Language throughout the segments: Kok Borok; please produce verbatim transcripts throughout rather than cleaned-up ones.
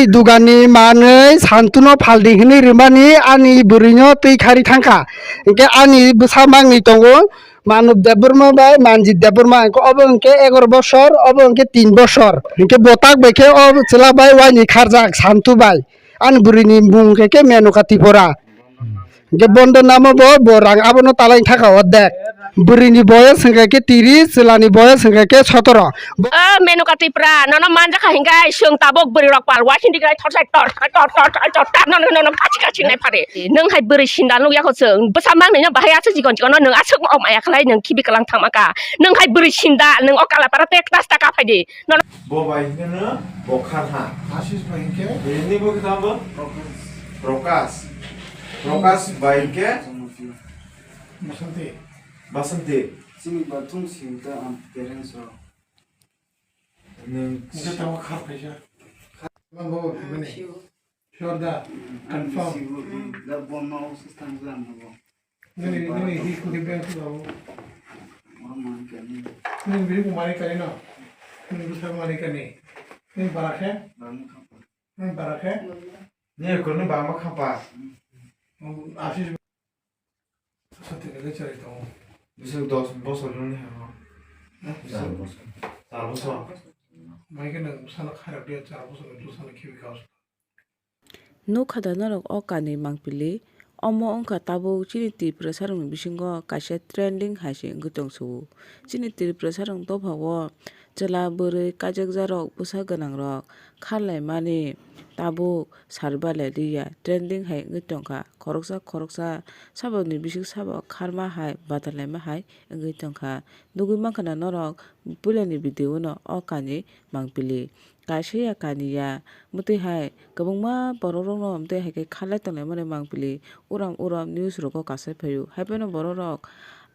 Dugani manwi Santuno phaldi hwnwi rwmani ani bwrwino twi khari thangkha. Hinkhe ani bwsa mangni tongo Manub Debbarma bai Manjit Debbarma. Hinkhe obo hinkhe egaroh bosor, obo hinkhe tin bosor. Hinkhe bo tak bai khe o chwla bai waini kharjak Santu bai. Ani bwrwini mung hinkhe khe Menuka Tripura. Hinkhe bondo namo bo, bo rang abono talai thaka ordek. Bwrwini boyos hinkhe khe tiris, chwlani boyos hinkhe khe sotoro. O Menuka Tripura, nono manjakha hinkhe chwng tabuk bwrwi rok pal wasing di khlai thor sai tor, tor, tor, tor, tor, tor, nono, nono kachi kachi nai phari. Nwng hai bwrwi sinda nukya kho chwng, bwsa mangni no bahai aswk chikon chikon no nwng aswk ma maya khlai nwng khibi kwlang thangma kha. Nwng hai bwrwi sinda, nwng o Kalapara te class ta ka phai di. Nono Bo bai hinkhe no bo kharha. Ashish bai hinkhe? Bini bo khe tamo? Prokash. Prokash. Prokash bai hinkhe? Basanti. Basanti. Chini bathung sing ta ang parents rok. Nwng hinkhe tamo khar phaisa. Tamo bo phimani. Sure da. Confirm. Da bomma o se tang jam bo. Nini, nini, hi kuri beng tu tamo. Oro man kani. Nini biri kumari kani no. Nini busar mari kani. Nini barakhe? Bang khapa. Nini barakhe? Nini kurni bangma khapa. Ashish. Sati kale chari tongo. Bising dos bosor nungni ha. Char bosor. Char bosor. Mai khe nang sana kharap dia char bosor nang sana khibi kaos. Nukha da norok o kani mangpili? Omo wngkha tabuk chini Tiprasarokni bisingo kaisa trending hai se wngwi tongso. Chini Tiprasarok dophao chwla bwrwi kaijakjarok bwsa gwnangrok kharlaimani tabuk sarbalailiya trending hai wngwi tongkha. Khoroksa khoroksa saboni bisik sabo kharma hai batarlaima hai wngwi tongkha. Nugwi mankha na norok puilani video no o kani mangpili. Kaisa ya kani ya, mwtwi hai kwbangma borok rokno mwtwi hai khe kharlai tonglaimani mangpili uram uram news rogo kasai phaio. Haiphano borok rok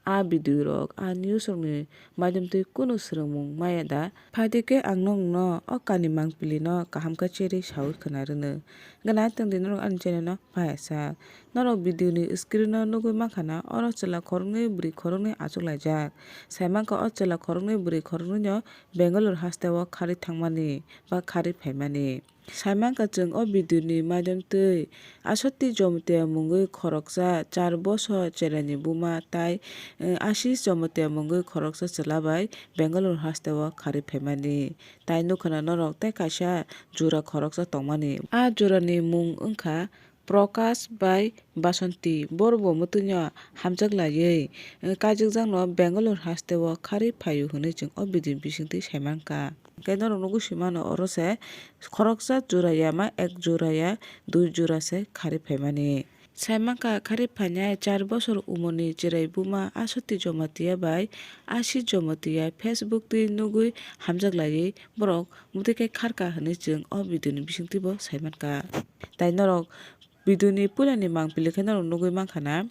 a video rok, a news rokni maitom twi kunu swrwngmung maya da? Phaidi khe ang nokno o kani mangpili no kaham khe cherwi saui khwna rwno. Gana tongdi norok ani channel no phaisa. Norok video ni screen o nugwi mankha na oro chwla khoroknwi bwrwi khoroknwi achuk laijak. Sai mankha o chwla khoroknwi bwrwi khoroknwi no Bangalore haste o kharwi thangmani ba kharwi phaimani. Sai mankha chwng o video ni maitom twi Aswti Jomotia mungwi khoroksa char bosor cheraini buma tai, eh, Ashish Jomotia mungwi khoroksa chwla bai Bangalore haste o kharwi phaimani. Tai nukha na norok tei kaisa jura khoroksa tongmani. A jurani mung wngkha Prokash bai Basanti, borok bo mwtwino hamjak laiwi, eh, kaijakjakno Bangalore haste o kharwi phaio hwnwi chwng o video ni bisingtwi sai mankha. Hwnkhe norok nugwi sui mano, oro se khoroksa jura ya ma ek jura ya, dui jura se kharwi phaimani. Sai mankha kharwi phainai char bosor umorni chwrai buma Aswti Jomatia bai Ashish Jomatia Facebook twi nugwi hamjak laiwi borok mwtwi khe kharkha hwnwi chwng o video ni bisingtwi bo sai mankha. Tai norok video ni puilani mangpili khe norok nugwi mankha na,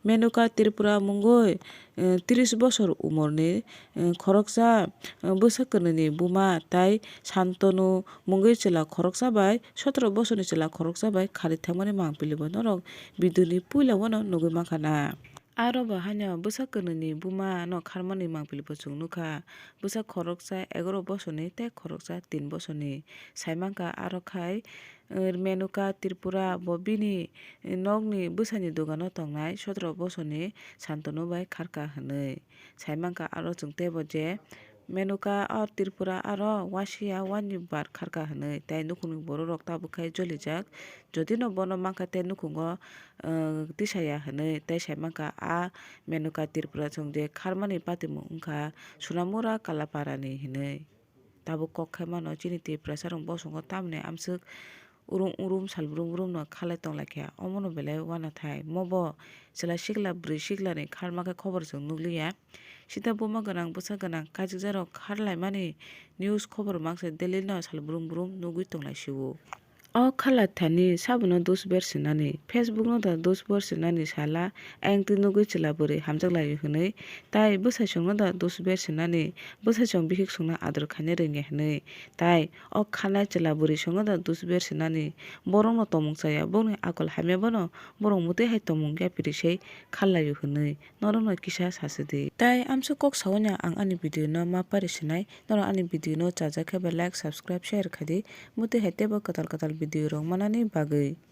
Menuka Tripura mungwi, eh, tris bosor umorni, eh, khoroksa, eh, bwsa kwnwini buma tai Santonu mungwi chwla khoroksa bai sotoro bosorni chwla khoroksa bai kharwi thangmani mangpili bo norok video ni puila uano nugwi mankha na. Aro bo haino bwsa kwnwini buma no kharmani mangpili bo chwng nukha. Bwsa khoroksa egaroh bosorni tei khoroksa tin bosorni. Sai mankha aro khai, eh, Menuka Tripura bo bini, eh, nokni bwsani dogano tongnai sotoro bosorni Santonu bai kharkha hwnwi. Sai mankha aro chwng teibo je Menuka o Tripura aro wasia wani bar kharkha hwnwi, tei nukhungni bororok tabuk khai jolijak. Jodi no bono mankha tei nukhungo, eh, tisaya hwnwi, tei sai mankha a Menuka Tripura chwng je kharmani patimung wngkha Sonamura Kalaparani hwnwi. Tabuk kok khai mano chini Tiprasarok bosongo tamni amswk urum urum sal brum brum no khalai tonglaikha, omono belai uanathai. Mobo chwla sikla bwrwi siklani kharma khe khobor chwng nukliya. Sita buma gwnang bwsa gwnang kaijakjarok kharlaimani news khobor mangse daily no sal brum brum nugwi tonglaisio. O khala thani sabono dus ber sinani, Facebook no da dus ber sinani sala, ayang twi nugwi chwla bwrwi hamjak laio hwnwi, tai bwsai chwngno da dus ber sinani, bwsai chwng bihik chwngno ador khaina rwngya hwnwi, tai o khanai chwla bwrwi chwngno da dus ber sinani, borokno tongmung chaya, bokni akol hamya bono borok mwtwi hai tongmung ya phiri se khal laio hwnwi norokno kisa sasi di. Tai amswk kok saui no ang ani video no ma pari sinai, norok ani video no chajak khe ba like, subscribe, share khai di, mwtwi hai teibo kwtal kwtal video rok manani bagwi.